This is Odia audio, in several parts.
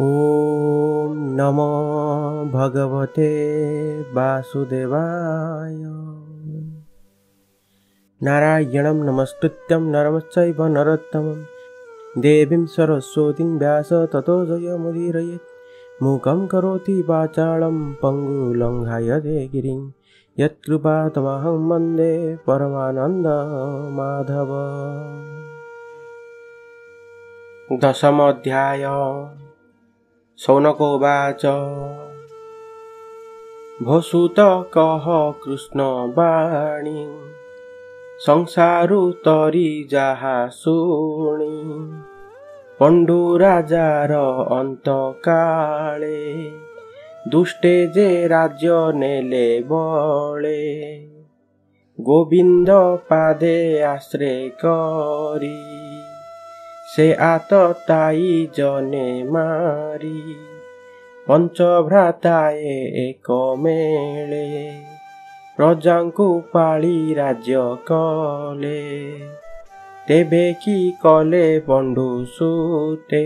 ଓମ୍ ନମୋ ଭଗବତେ ବାସୁଦେବାୟ। ନାରାୟଣಂ ନମସ୍କୃତ୍ୟಂ ନରମଶ୍ଚୈବ ନରୋତ୍ତମं ଦେବୀं ସରସ୍ୱତୀं ବ୍ୟାସ ତତୋ ଜୟମୁଦୀରୟେत्। मूकं करोति वाचालं पङ्गुं लङ्घयते गिरिं यत्कृपा तमहं वन्दे परमानन्द माधव। दशम अध्याय। शौनकोवाच भोसुत कह कृष्ण बाणी ସଂସାରୁ ତରି ଯାହା ଶୁଣି। ପଣ୍ଡୁ ରାଜାର ଅନ୍ତକାଳେ ଦୁଷ୍ଟେ ଯେ ରାଜ୍ୟ ନେଲେ ବଳେ। ଗୋବିନ୍ଦ ପାଦେ ଆଶ୍ରେ କରି ସେ ଆତତାଇ ଜନେ ମାରି। ପଞ୍ଚଭ୍ରାତାଏ ଏକ ମେଳେ ପ୍ରଜାଙ୍କୁ ପାଳି ରାଜ୍ୟ କଲେ। ତେବେ କି କଲେ ପଣ୍ଡୁ ସୁତେ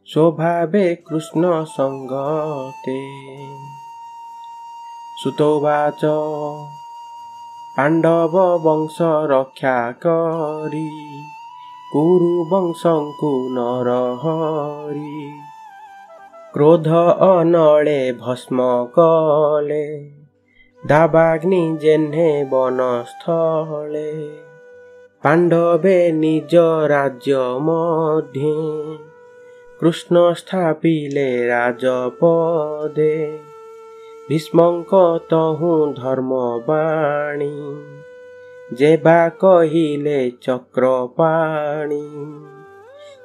ସ୍ୱଭାବେ କୃଷ୍ଣ ସଙ୍ଗତେ। ସୁତୋବାଚ ପାଣ୍ଡବ ବଂଶ ରକ୍ଷା କରି କୁରୁ ବଂଶଙ୍କୁ ନରହରି। କ୍ରୋଧ ଅନଳେ ଭସ୍ମ କଲେ ଦାବାଗ୍ନି ଯେହ୍ନେ ବନସ୍ଥଳେ। ପାଣ୍ଡବେ ନିଜ ରାଜ୍ୟ ମଧ୍ୟେ କୃଷ୍ଣ ସ୍ଥାପିଲେ ରାଜପଦେ। ଭୀଷ୍ମଙ୍କ ତହୁଁ ଧର୍ମବାଣୀ ଯେବା କହିଲେ ଚକ୍ରପାଣି।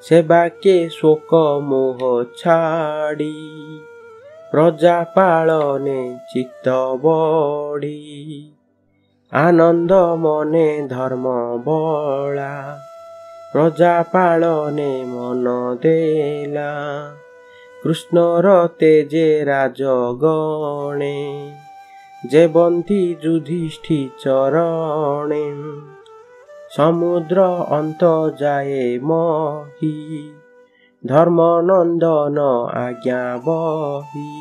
ସେ ବାକ୍ୟେ ଶୋକ ମୋହ ଛାଡ଼ି ପ୍ରଜା ପାଳନେ ଚିତ୍ତ ବଢ଼ି। ଆନନ୍ଦ ମନେ ଧର୍ମ ବଳା ପ୍ରଜା ପାଳନେ ମନ ଦେଲା। କୃଷ୍ଣର ତେଜେ ରାଜଗଣେ ଯେବନ୍ତି ଯୁଧିଷ୍ଠି ଚରଣେ। ସମୁଦ୍ର ଅନ୍ତ ଯାଏ ମହି ଧର୍ମନନ୍ଦନ ଆଜ୍ଞା ବହି।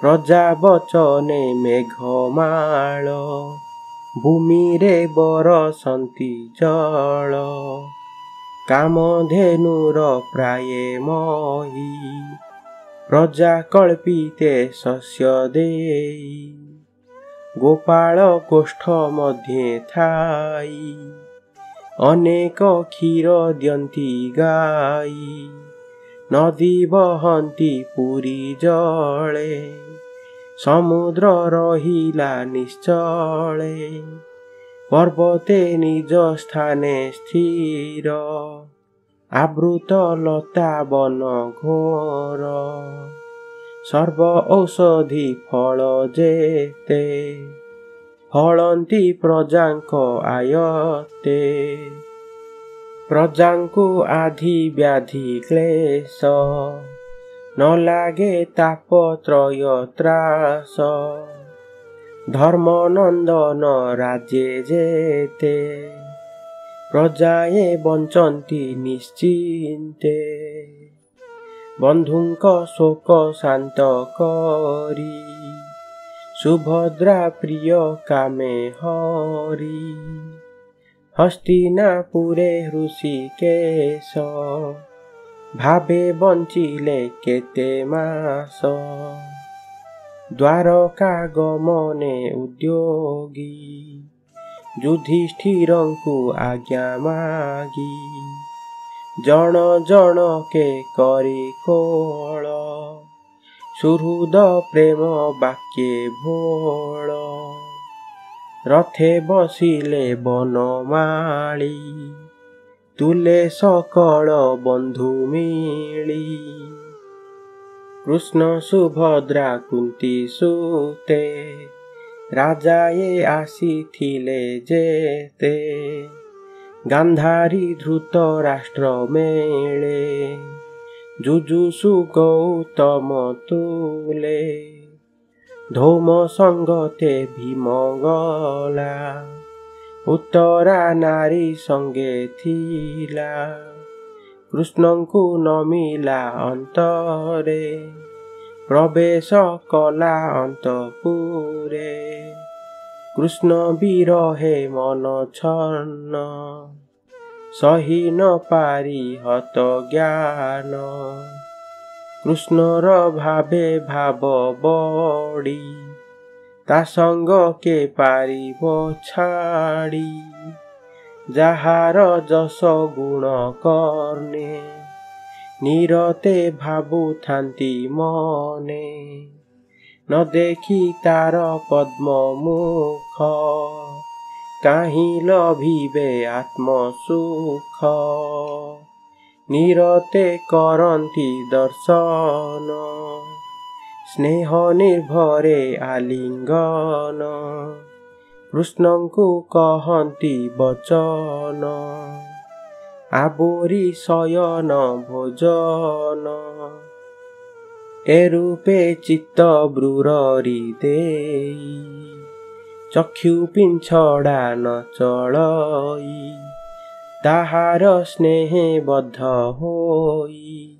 ପ୍ରଜା ବଚନେ ମେଘମାଳ ଭୂମିରେ ବରସନ୍ତି ଜଳ। କାମଧେନୁର ପ୍ରାୟେ ମହି ପ୍ରଜା କଳ୍ପିତେ ଶସ୍ୟ ଦେଇ। ଗୋପାଳ ଗୋଷ୍ଠ ମଧ୍ୟେ ଥାଇ ଅନେକ କ୍ଷୀର ଦିଅନ୍ତି ଗାଈ। ନଦୀ ବହନ୍ତି ପୁରୀ ଜଳେ ସମୁଦ୍ର ରହିଲା ନିଶ୍ଚଳେ। ପର୍ବତେ ନିଜ ସ୍ଥାନେ ସ୍ଥିର ଆବୃତ ଲତା ବନ ଘୋର। ସର୍ବ ଔଷଧି ଫଳ ଯେତେ ଫଳନ୍ତି ପ୍ରଜାଙ୍କ ଆୟତ୍ତେ। ପ୍ରଜାଙ୍କୁ ଆଧି ବ୍ୟାଧି କ୍ଲେଶ ନ ଲାଗେ ତାପ ତ୍ରୟ ତ୍ରାସ। ଧର୍ମନନ୍ଦନ ରାଜ୍ୟେ ଯେତେ ପ୍ରଜାଏ ବଞ୍ଚନ୍ତି ନିଶ୍ଚିନ୍ତେ। ବନ୍ଧୁଙ୍କ ଶୋକ ଶାନ୍ତ କରି ସୁଭଦ୍ରା ପ୍ରିୟ କାମେ ହରି। ହସ୍ତିନାପୁରେ ହୃଷିକେଶ ଭାବେ ବଞ୍ଚିଲେ କେତେ ମାସ। ଦ୍ୱାରକା ଗମନେ ଉଦ୍ୟୋଗୀ ଯୁଧିଷ୍ଠିରଙ୍କୁ ଆଜ୍ଞା ମାଗି। ଜଣ ଜଣକେ କରି କୋଳ ସୁହୃଦ ପ୍ରେମ ବାକ୍ୟେ ଭୋଳ। ରଥେ ବସିଲେ ବନମାଳୀ ତୁଲେ ସକଳ ବନ୍ଧୁ ମିଳି। କୃଷ୍ଣ ସୁଭଦ୍ରା କୁନ୍ତୀ ସୁତେ ରାଜାଏ ଆସିଥିଲେ ଯେତେ। ଗାନ୍ଧାରୀ ଧୃତ ରାଷ୍ଟ୍ର ମେଳେ ଯୁଯୁଷୁ ଗୌତମ ତୁଲେ। ଧୌମ ସଙ୍ଗତେ ଭୀମ ଗଲା ଉତ୍ତରା ନାରୀ ସଙ୍ଗେ ଥିଲା। କୃଷ୍ଣଙ୍କୁ ନମିଲା ଅନ୍ତରେ, ପ୍ରବେଶ କଲା ଅନ୍ତପୁରେ। କୃଷ୍ଣ ବିରହେ ମନ ଛନ୍ନ, ସହି ନ ପାରି ହତ ଜ୍ଞାନ। କୃଷ୍ଣର ଭାବେ ଭାବ ବଡ଼ି, ତା ସଙ୍ଗ କେ ପାରିବ ଛାଡ଼ି। ଯାହାର ଯଶ ଗୁଣ କର୍ଣ୍ଣେ, ନିରତେ ଭାବୁଥାନ୍ତି ମନେ। ନ ଦେଖି ତାର ପଦ୍ମ ମୁଖ, କାହିଁ ଲଭିବେ ଆତ୍ମସୁଖ। ନିରତେ କରନ୍ତି ଦର୍ଶନ, ସ୍ନେହ ନିର୍ଭରେ ଆଲିଙ୍ଗନ। କୃଷ୍ଣଙ୍କୁ କହନ୍ତି ବଚନ, ଆବୋରି ଶୟନ ଭୋଜନ। ଏ ରୂପେ ଚିତ୍ତ ବୃରରି ଦେଇ, ଚକ୍ଷୁ ପିଞ୍ଛଡ଼ା ନ ଚଳଇ। ତାହାର ସ୍ନେହେ ବଦ୍ଧ ହୋଇ,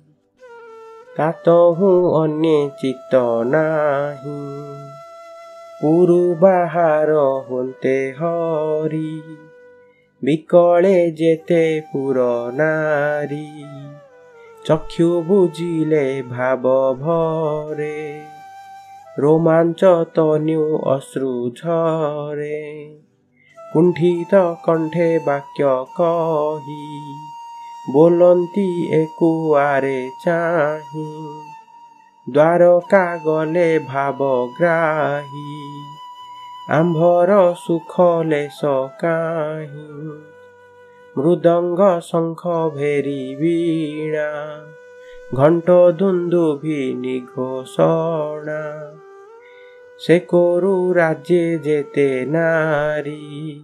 ତାତହୁଁ ଅନ୍ୟେ ଚିତ୍ତ ନାହିଁ। ପୁରୁ ବାହାର ହୋନ୍ତେ ହରି, ବିକଳେ ଯେତେ ପୁର ନାରୀ। ଚକ୍ଷୁ ବୁଜିଲେ ଭାବ ଭରେ, ରୋମାଞ୍ଚ ତନ୍ୟୁ ଅଶ୍ରୁ ଝରେ। କୁଣ୍ଠିତ କଣ୍ଠେ ବାକ୍ୟ କହି, ବୋଲନ୍ତି ଏକୁଆରେ ଚାହିଁ। ଦ୍ୱାରକା ଗଲେ ଭାବଗ୍ରାହୀ, ଆମ୍ଭର ସୁଖ ଲେଶ କାହିଁ। ମୃଦଙ୍ଗ ଶଙ୍ଖ ଭେରି ବୀଣା, ଘଣ୍ଟ ଦୁନ୍ଦୁଭି ନିଘୋଷଣା। ସେ କୋରୁ ରାଜ୍ୟେ ଯେତେ ନାରୀ,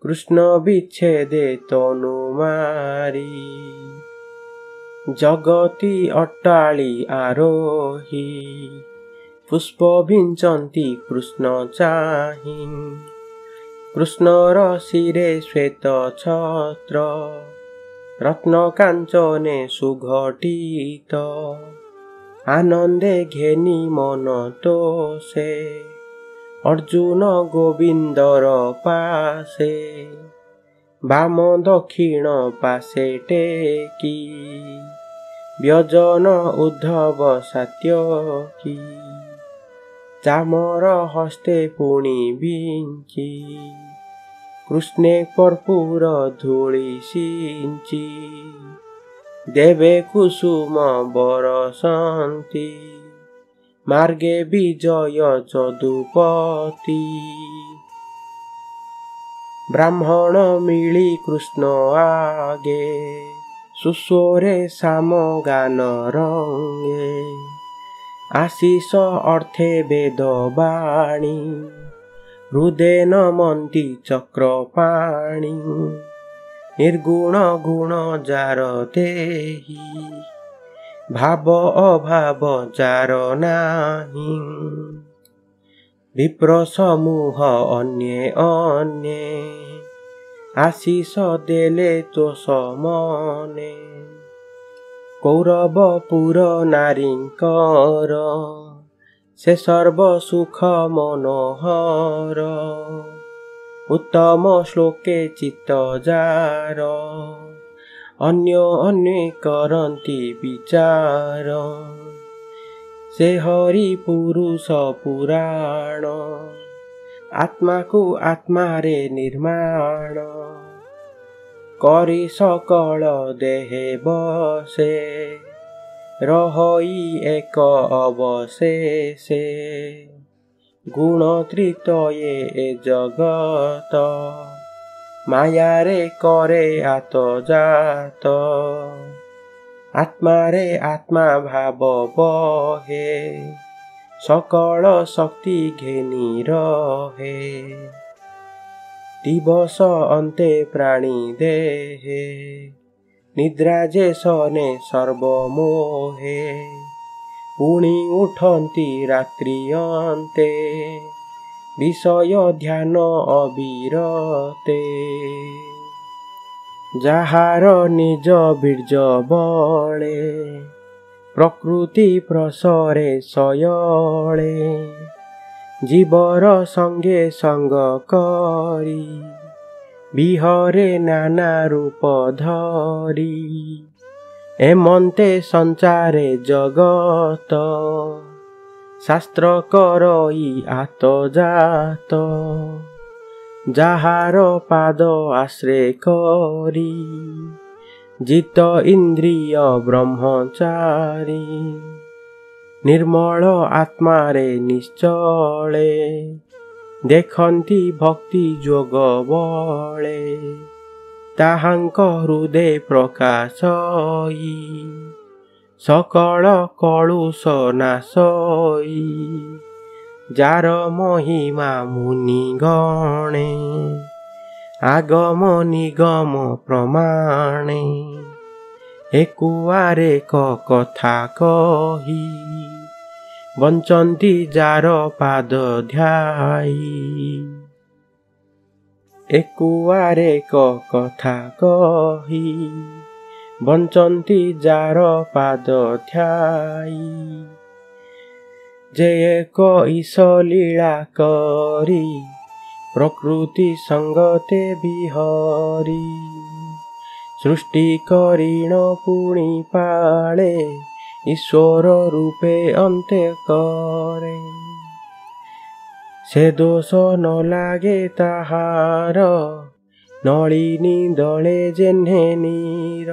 କୃଷ୍ଣ ବିଚ୍ଛେଦେ ତନୁ ମାରି। ଜଗତି ଅଟ୍ଟାଳି ଆରୋହୀ, ପୁଷ୍ପ ବିଞ୍ଚନ୍ତି କୃଷ୍ଣ ଚାହିଁ। କୃଷ୍ଣର ଶିରେ ଶ୍ୱେତ ଛତ୍ର, ରତ୍ନ କାଞ୍ଚନେ ସୁଘଟିତ। ଆନନ୍ଦେ ଘେନି ମନ ତୋଷେ, ଅର୍ଜୁନ ଗୋବିନ୍ଦର ପାଶେ। ବାମ ଦକ୍ଷିଣ ପାଶେ ଟେକି, ବ୍ୟଜନ ଉଦ୍ଧବ ସାତ୍ୟକୀ। ଚାମର ହସ୍ତେ ପୁଣି ବିଞ୍ଚି, କୃଷ୍ଣେ କର୍ପୂର ଧୂଳି ସିଞ୍ଚି। ଦେବେ କୁସୁମ ବରସନ୍ତି, ମାର୍ଗେ ବିଜୟ ଯଦୁପତି। ବ୍ରାହ୍ମଣ ମିଳି କୃଷ୍ଣ ଆଗେ, ସୁସ୍ୱରେ ସାମ ଗାନ ରଙ୍ଗେ। ଆଶିଷ ଅର୍ଥେ ବେଦ ବାଣୀ, ହୃଦେ ନମନ୍ତି ଚକ୍ରପାଣି। ନିର୍ଗୁଣ ଗୁଣ ଯାର ଦେହି, ଭାବ ଅଭାବ ଯାର ନାହିଁ। ବିପ୍ର ସମୂହ ଅନ୍ୟେ ଅନ୍ୟେ, ଆଶିଷ ଦେଲେ ତୋଷ ମନେ। କୌରବପୁର ନାରୀଙ୍କର, ସେ ସର୍ବ ସୁଖ ମନୋହର। ଉତ୍ତମ ଶ୍ଲୋକେ ଚିତ୍ତ ଯାର, ଅନ୍ୟ ଅନ୍ୟେ କରନ୍ତି ବିଚାର। ସେ ହରି ପୁରୁଷ ପୁରାଣ, ଆତ୍ମାକୁ ଆତ୍ମାରେ ନିର୍ମାଣ। କରି ସକଳ ଦେହେ ବସେ, ରହଇ ଏକ ଅବଶେଷେ। ଗୁଣ ତ୍ରିତୟେ ଏ ଜଗତ, ମାୟାରେ କରେ ଆତଯାତ। ଆତ୍ମାରେ ଆତ୍ମା ଭାବ ବହେ, ସକଳ ଶକ୍ତି ଘେନି ରହେ। ଦିବସ ଅନ୍ତେ ପ୍ରାଣୀ ଦେହେ, ନିଦ୍ରା ଯେ ସନେ ସର୍ବମୋହେ। ପୁଣି ଉଠନ୍ତି ରାତ୍ରି ଅନ୍ତେ, ବିଷୟ ଧ୍ୟାନ ଅବିରତେ। ଯାହାର ନିଜ ବୀର୍ଯ୍ୟ ବଳେ, ପ୍ରକୃତି ପ୍ରସରେ ସୟଳେ। ଜୀବର ସଙ୍ଗେ ସଙ୍ଗ କରି, ବିହରେ ନାନା ରୂପ ଧରି। ଏମନ୍ତେ ସଞ୍ଚାରେ ଜଗତ, ଶାସ୍ତ୍ର କରଇ ଆତଯାତ। ଯାହାର ପାଦ ଆଶ୍ରେ କରି, ଜିତ ଇନ୍ଦ୍ରିୟ ବ୍ରହ୍ମଚାରୀ। ନିର୍ମଳ ଆତ୍ମାରେ ନିଶ୍ଚଳେ, ଦେଖନ୍ତି ଭକ୍ତି ଯୋଗ ବଳେ। ତାହାଙ୍କ ହୃଦୟ ପ୍ରକାଶଇ, ସକଳ କଳୁଷ ନାଶଇ। ଯାର ମହିମା ମୁନି ଗଣେ, ଆଗମ ନିଗମ ପ୍ରମାଣେ। ଏକୁଆରେ କଥା କହି, ବଞ୍ଚନ୍ତି ଯାର ପାଦ ଧ୍ୟାଇ। ଏକୁଆରେ କଥା କହି, ବଞ୍ଚନ୍ତି ଯାର ପାଦ ଧ୍ୟାଇ। ଯେ ଏକ ଈଶ ଲୀଳା କରି, ପ୍ରକୃତି ସଙ୍ଗତେ ବିହରି। ସୃଷ୍ଟି କରିଣ ପୁଣି ପାଳେ, ଈଶ୍ୱର ରୂପେ ଅନ୍ତେ କରେ। ସେ ଦୋଷ ନ ଲାଗେ ତାହାର, ନଳିନୀ ଦଳେ ଯେହ୍ନେ ନୀର।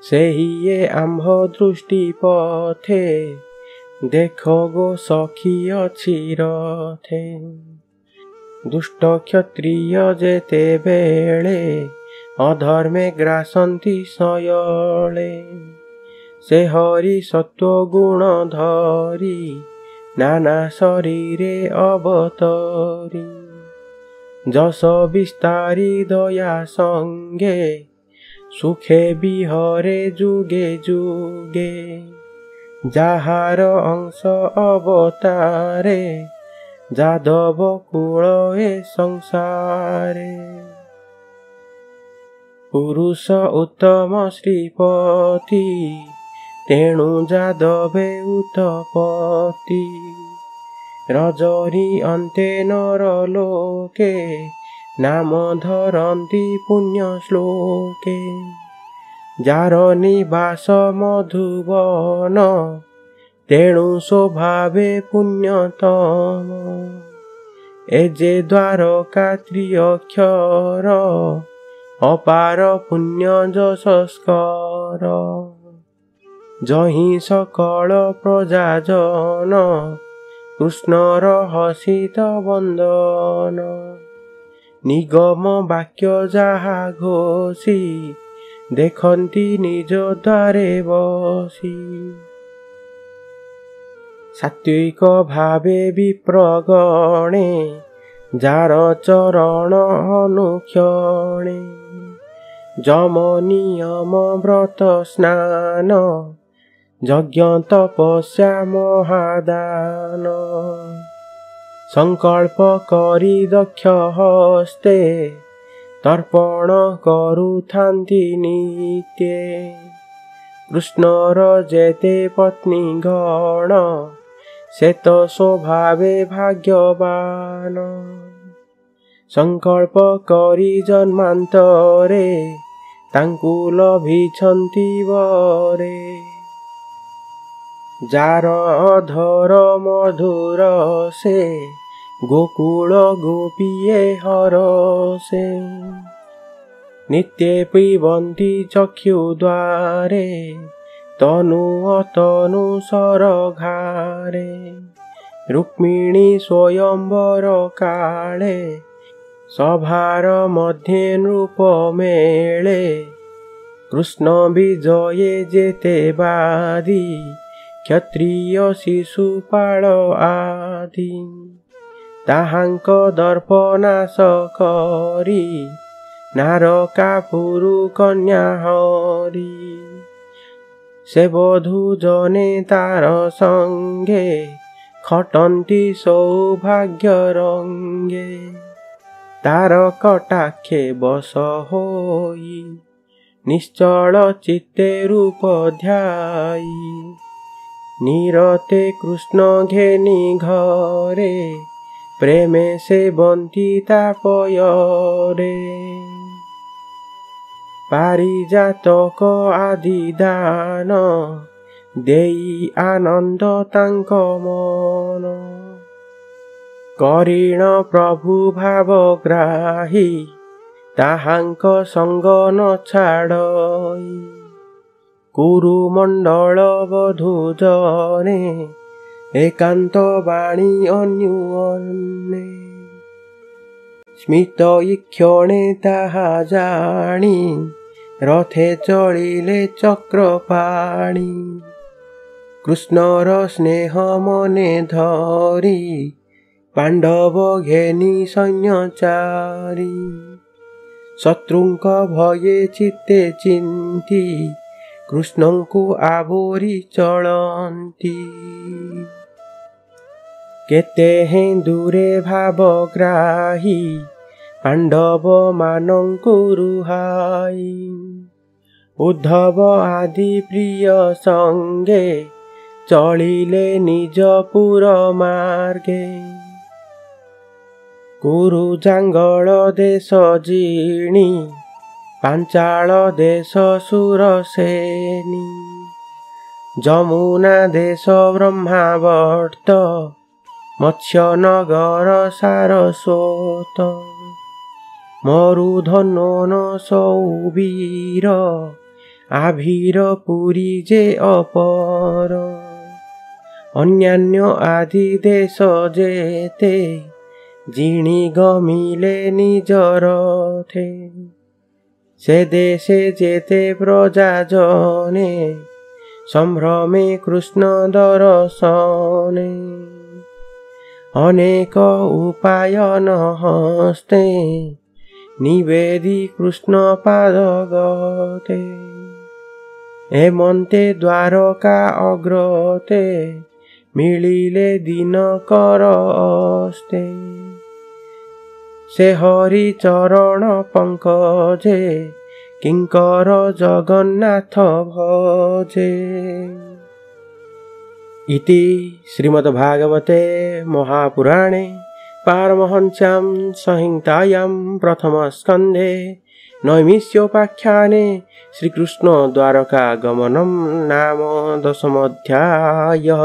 ସେହି ଏ ଆମ୍ଭ ଦୃଷ୍ଟି ପଥେ, ଦେଖ ଗୋ ସଖୀ ଅଛି ରଥେ। ଦୁଷ୍ଟ କ୍ଷତ୍ରିୟ ଯେତେବେଳେ, ଅଧର୍ମେ ଗ୍ରାସନ୍ତି ସୟଳେ। ସେ ହରି ସତ୍ୱ ଗୁଣ ଧରି, ନାନା ଶରୀରେ ଅବତରି। ଯଶ ବିସ୍ତାରି ଦୟା ସଙ୍ଗେ, ସୁଖେ ବିହରେ ଯୁଗେ ଯୁଗେ। ଯାହାର ଅଂଶ ଅବତାରେ, ଯାଦବ କୁଳ ଏ ସଂସାରେ। ପୁରୁଷ ଉତ୍ତମ ଶ୍ରୀପତି, ତେଣୁ ଯାଦବେ ଉତପତି। ରଜନୀ ଅନ୍ତେ ନର ଲୋକେ, ନାମ ଧରନ୍ତି ପୁଣ୍ୟ ଶ୍ଲୋକେ। ଯାର ନିବାସ ମଧୁବନ, ତେଣୁ ସ୍ୱଭାବେ ପୁଣ୍ୟତମ। ଏ ଯେ ଦ୍ୱାରକା ତ୍ରିଅକ୍ଷର, ଅପାର ପୁଣ୍ୟ ଯଶସ୍କର। ଯହିଁ ସକଳ ପ୍ରଜାଜନ, କୃଷ୍ଣର ହସିତ ବନ୍ଦନ। ନିଗମ ବାକ୍ୟ ଯାହା ଘୋଷି, ଦେଖନ୍ତି ନିଜ ଦ୍ୱାରେ ବସି। ସାତ୍ୱିକ ଭାବେ ବିପ୍ରଗଣେ, ଯାର ଚରଣ ଅନୁକ୍ଷଣେ। ଯମ ନିୟମ ବ୍ରତ ସ୍ନାନ, ଯଜ୍ଞ ତପସ୍ୟା ମହାଦାନ। ସଂକଳ୍ପ କରି ଦକ୍ଷ ହସ୍ତେ, ତର୍ପଣ କରୁଥାନ୍ତି ନିତ୍ୟେ। କୃଷ୍ଣର ଯେତେ ପତ୍ନୀ ଗଣ, ସେ ତ ସ୍ୱଭାବେ ଭାଗ୍ୟବାନ। ସଂକଳ୍ପ କରି ଜନ୍ମାନ୍ତରେ, ତାଙ୍କୁ ଲଭିଛନ୍ତି ବରେ। ଯାର ଅଧର ମଧୁର ସେ, ଗୋକୁଳ ଗୋପିଏ ହରସେ। ନିତ୍ୟେ ପିବନ୍ତି ଚକ୍ଷୁ ଦ୍ୱାରେ, ତନୁ ଅତନୁ ସରଘାରେ। ରୁକ୍ମିଣୀ ସ୍ୱୟଂବର କାଳେ, ସଭାର ମଧ୍ୟେ ନୃପ ମେଳେ। କୃଷ୍ଣ ବିଜୟେ ଯେତେ ବାଦୀ, କ୍ଷତ୍ରିୟ ଶିଶୁପାଳ ଆଦି। ତାହାଙ୍କ ଦର୍ପ ନାଶ କରି, ନାରକାପୁରୁ କନ୍ୟା ହରି। ସେ ବଧୂ ଜନେ ତାର ସଙ୍ଗେ, ଖଟନ୍ତି ସୌଭାଗ୍ୟ ରଙ୍ଗେ। ତାର କଟାକ୍ଷେ ବସ ହୋଇ, ନିଶ୍ଚଳ ଚିତ୍ତେ ରୂପ ଧ୍ୟାଇ। ନିରତେ କୃଷ୍ଣ ଘେନି ଘରେ, ପ୍ରେମେ ସେବନ୍ତି ତାପୟରେ। ପାରିଜାତକ ଆଦି ଦାନ ଦେଇ ଆନନ୍ଦ ତାଙ୍କ ମନ। କରିଣ ପ୍ରଭୁ ଭାବଗ୍ରାହୀ, ତାହାଙ୍କ ସଙ୍ଗ ନ ଛାଡ଼ଇ। କୁରୁମଣ୍ଡଳ ବଧୂ ଜନେ, ଏକାନ୍ତ ବାଣୀ ଅନ୍ୟୁଅନ୍ୟେ। ସ୍ମିତ ଈକ୍ଷଣେ ତାହା ଜାଣି, ରଥେ ଚଳିଲେ ଚକ୍ରପାଣି। କୃଷ୍ଣର ସ୍ନେହ ମନେ ଧରି, ପାଣ୍ଡବ ଘେନି ସୈନ୍ୟ ଚାରି। ଶତ୍ରୁଙ୍କ ଭୟେ ଚିତ୍ତେ ଚିନ୍ତି, କୃଷ୍ଣଙ୍କୁ ଆବୋରି ଚଳନ୍ତି। କେତେ ହେଁ ଦୂରେ ଭାବଗ୍ରାହୀ, ପାଣ୍ଡବମାନଙ୍କୁ ରୁହାଇ। ଉଦ୍ଧବ ଆଦି ପ୍ରିୟ ସଙ୍ଗେ, ଚଳିଲେ ନିଜ ପୁର ମାର୍ଗେ। କୁରୁ ଜାଙ୍ଗଳ ଦେଶ ଜିଣି, ପାଞ୍ଚାଳ ଦେଶ ସୁରସେନୀ। ଯମୁନା ଦେଶ ବ୍ରହ୍ମାବର୍ତ୍ତ, ମତ୍ସ୍ୟନଗର ସାରସ୍ୱତ। ମରୁଧନୋନ ସୌବୀର, ଆଭୀର ପୁରୀ ଯେ ଅପର। ଅନ୍ୟାନ୍ୟ ଆଦି ଦେଶ ଯେତେ, ଜିଣି ଗମିଲେ ନିଜ ରଥେ। ସେ ଦେଶେ ଯେତେ ପ୍ରଜା ଜନେ, ସମ୍ଭ୍ରମେ କୃଷ୍ଣ ଦରଶନେ। ଅନେକ ଉପାୟନ ହସ୍ତେ, ନିବେଦି କୃଷ୍ଣ ପାଦଗତେ। ଏମନ୍ତେ ଦ୍ୱାରକା ଅଗ୍ରତେ, ମିଳିଲେ ଦିନକର ଅସ୍ତେ। ସେ ହରି ଚରଣ ପଙ୍କଜେ, କିଙ୍କର ଜଗନ୍ନାଥ ଭଜେ। ଇତି ଶ୍ରୀମଦ୍ଭାଗବତେ ମହାପୁରାଣେ ପାରମହଂସ୍ୟାं ସଂହିତାୟାं ପ୍ରଥମସ୍କନ୍ଧେ ନୈମିଷ୍ୟୋପାଖ୍ୟାନେ ଶ୍ରୀକୃଷ୍ଣ ଦ୍ୱାରକା ଗମନಂ ନାମ ଦଶମୋऽଧ୍ୟାୟः।